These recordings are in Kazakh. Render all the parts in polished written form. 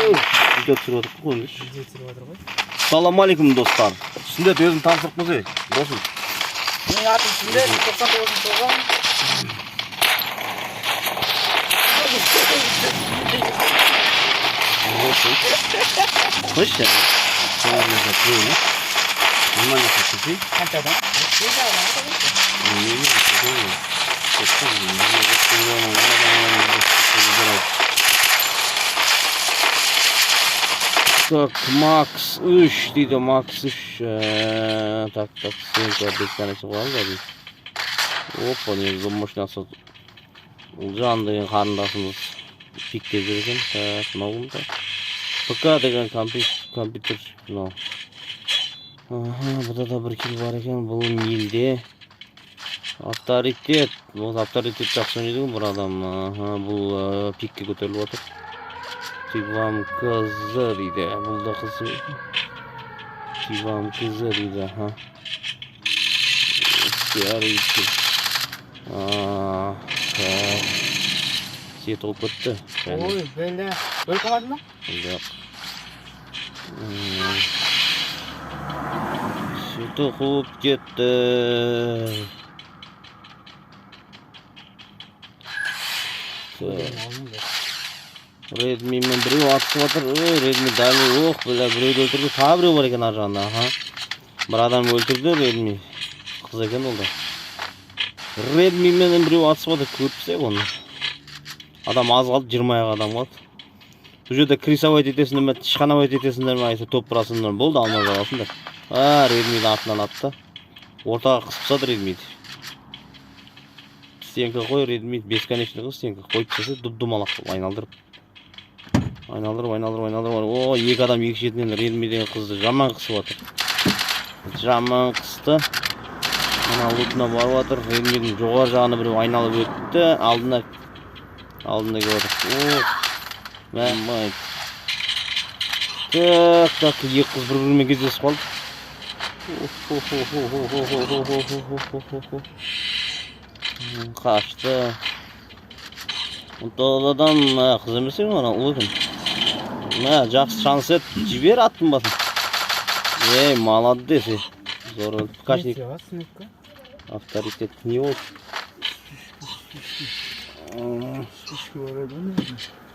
Видео түсіріп жатыр ғой. Видео түсіріп жатыр ғой. Салам алейкум, достар. Сүндет, өзің таныстырып қойсай, досым. Менің атым Сүндет, 99 жылғы. Қойшы. Нормально көрсетейін. Қанша адам? Сегіз адам. Так, Макс 3 дейді, Макс 3. Так, так, стенка бесконечно қоямыз ба дейді. Опа, негізі машинасы Ұлжан деген қарындасымыз пикте жүр екен. Так, мынау кім? ПК деген компьютер мынау. Аха, бұда да бір килл бар екен. Бұл Нилде. Авторитет. Бұл авторитет жақсы ойнайды ғой бір адам. Аха, бұл пикке көтеріліп отыр. Тивам КЗ дейді. Бұл да қыз. Тивам КЗ дейді. Аха. Серый. А, так. Свет болып кетті. Ой, бля. Өліп қалмадың ба? Жоқ. Сүті қуып кетті. Redmi мен біреу атысып жатыр. Ой, Redmi дәл, ох, бля, біреуді өлтірді. Тағы біреу бар екен ар жағында. Аха. Бір адам өлтірді Redmi. Қыз екен ол да. Redmi менен біреу атысып жатыр, көріп тастайық оны. Адам аз қалды, 20 ақ адам қалды. Бұл жерде крисовать етесіңдер ме, тышқанавать етесіңдер ме, әйтеуір топ бұрасыңдар, болды, алмаз аласыңдар. А, Redmi'ді артынан атты. Ортаға қысып тастады Redmi'ді. Стенка қой, Redmi бесконечный қыз стенка қойып тастаса, дұп-домалақ қылып айналдырып. Айналдырып, айналдырып, айналдырып. О, екі адам екі шетінен Redmi деген қызды жаман қысып жатыр. Жаман қысты. Мына лутына барып жатыр. Redmi'дің жоғары жағына біреу айналып өтті. Алдына, алдына келіп жатыр. О, мә, мә. Так, так, екі қыз бір-бірімен кездесіп қалды. Қашты. Адам, қыз емес екен, ана ұл екен. Мә, жақсы шанс еді. Жібер аттың басын. Ей, молодец, ей. Зор, ПКшник. Авторитет не болды?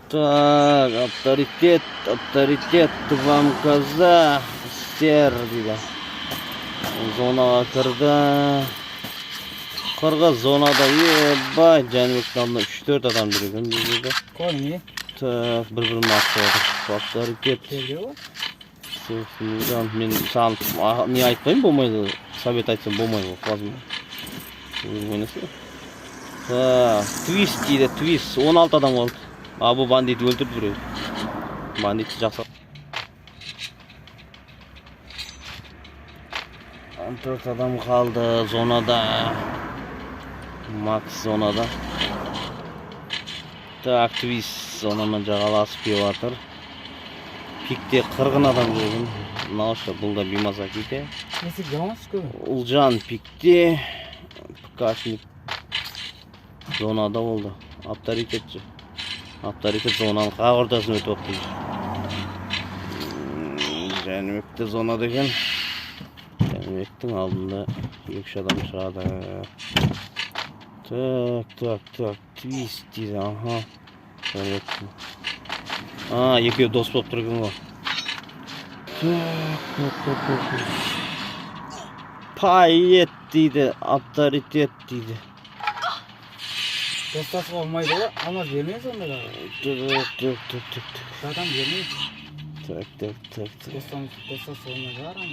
Так, авторитет, авторитет вам коза, сер дейді. Зонаға кірді. Қырғыз зонада, ебай, Жәнібектің алдында 3-4 адам жүр екен бұл жерде. Қой, не? Так, бір-бірін атып жатыр. Авторитет. Мен саған не айтпаймын, болмайды. Совет айтсам болмайды, қуасың ба? Өзің ойнасың. Так, твист дейді, твист. 16 адам қалды. А, бұл бандит өлтірді біреу. Бандитті жақсы. 14 адам қалды зонада. Макс зонада. Так, твист зонамен жағаласып келіп жатыр. Пикте қырғын адам жүр екен. Мынау ше, бұл да Бимаза кейде. Ұлжан пикте. ПКшник зонада болды. Авторитетші. Авторитет зонаның қақ ортасын өтіп алыпты. Жәнібек те зонада екен. Жәнібектің алдында екі-үш адам шығады. Так, так, так, твист дейді, аха. Жәнібек. А, екеуі дос болып тұр екен ғой. Так, так, так, так. Пайет дейді, авторитет дейді. Достасуға болмайды ғой, алмаз бермейміз ондайға. Так, так, так, так, так. Адам бермейміз. Так, так, так, так. Достасуға болмайды ғой, ана.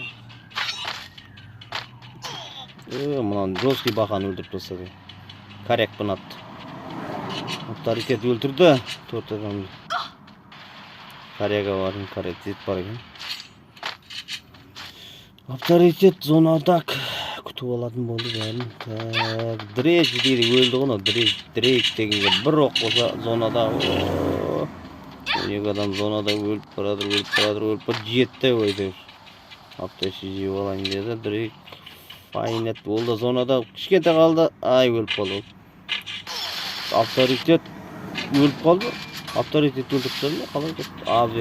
Мынаны жесткий бақаны өлтіріп тастады. Корякпен атты. Авторитет өлтірді. 4 адам. Коряга бар екен, авторитет бар екен. Авторитет зонада күтіп алатын болды бәрін. Так, Дрейк дейді, өлді ғой анау, Дрейк, Дрейк дегенге бір оқ болса зонада. О, 12 адам зонада өліп барады, өліп барады, өліп барады, жетті ғой әйтеуір. Аптечка жеп алайын деді, Дрейк. Файнет ол да зонада кішкентай қалды. Ай, өліп қалды ол. Авторитет өліп қалды. Авторитетті өлтіріп тастады ма? Қалай кетті? АВ.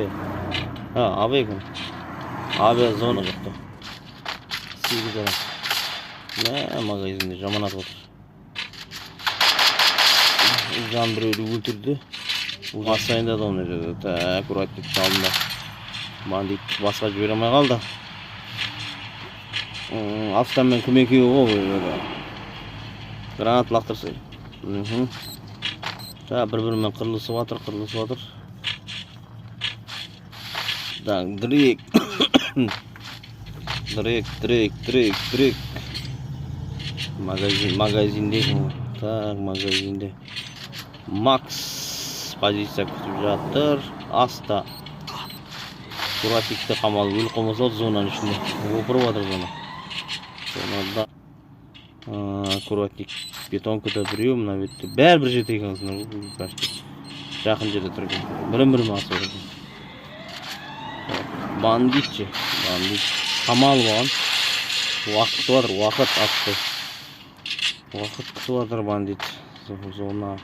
Ha, АВ екен. АВ зона жақта. 8 адам. Мә, магазинде жаман атып отыр. Жан біреуді өлтірді. Асайында да оны жерде. Так, аккуратник алдында. Бандит басқа жібере алмай қалды. Алыстан кім екеуі ғой бұл жерде. Гранат лақтырса. Та бір-бірімен қырылысып жатыр, қырылысып жатыр. Так, дрек. Дрек, дрек, дрек, дрек. Магазин, магазинде. Так, магазинде. Макс позиция күтіп жатыр. Аста. Куратикті қамалып өліп қалмаса болды зонаның ішінде. Опырып жатыр зона. Зонада Куратик бетонкада біреу, мына бетте бәрі бір жерде екен осында, почти. Жақын жерде тұр екен. Бірін-бірін асып отыр екен. Бандит ше, бандит. Қамалып алған. Уақыт күтіп жатыр, уақыт атты. Уақыт күтіп жатыр бандит. Зона.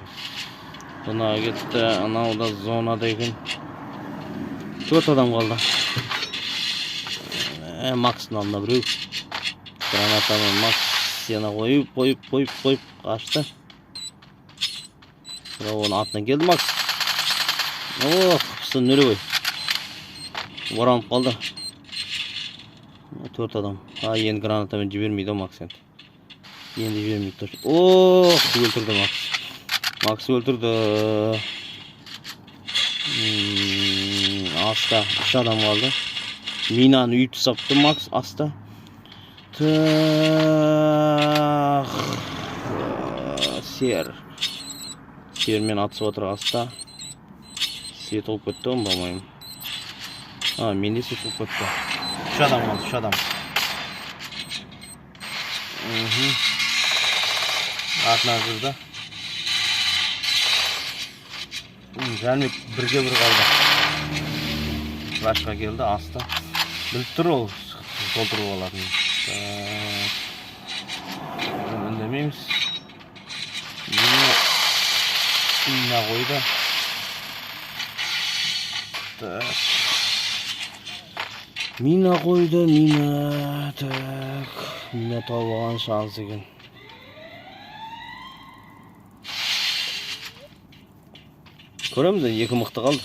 Зонаға кетті, анау да зонада екен. 4 адам қалды. Макстың алдында біреу. Гранатаны Макс сені қойып, қойып, қойып, қойып қашты. Бірақ оның артынан келді Макс. Ох, қыпсы нөлевой. Оранып қалды. 4 адам. А, енді гранатамен жібермейді Макс енді. Енді жібермейді точно. Ох, өлтірді Макс. Макс өлтірді. Аста 3 адам қалды. Минаны үйіп тастапты Макс аста. Так, сер. Сермен атысып отыр аста. Свет болып кетті ғой, по-моему. А, менде свет болып кетті. 3 адам қалды, 3 адам. Артынан жүрді. Жәнібек бірге бір қалды. Рашқа келді, аста. Біліп тұр ол, толтырып алатын. Үндемейміз. Мина қойды. Так. Мина қойды, мина. Так. Мина тауып алған шанс екен. Көреміз енді, екі мықты қалды.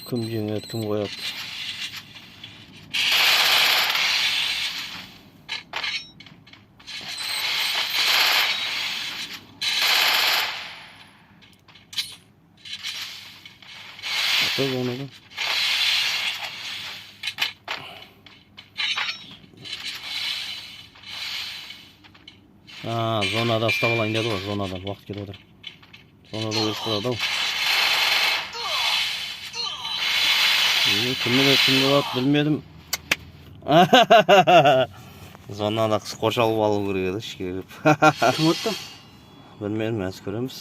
Кім жеңеді, кім қояды. Шықты зонадан. А, зонада ұстап алайын деді ғой, зонада уақыт кетіп отыр. Зонада өліп қалады ау. Кімді де кім болады білмедім. Зонада қоршалып алу керек еді ішке кіріп. Кім ұтты? Білмедім, әз көреміз.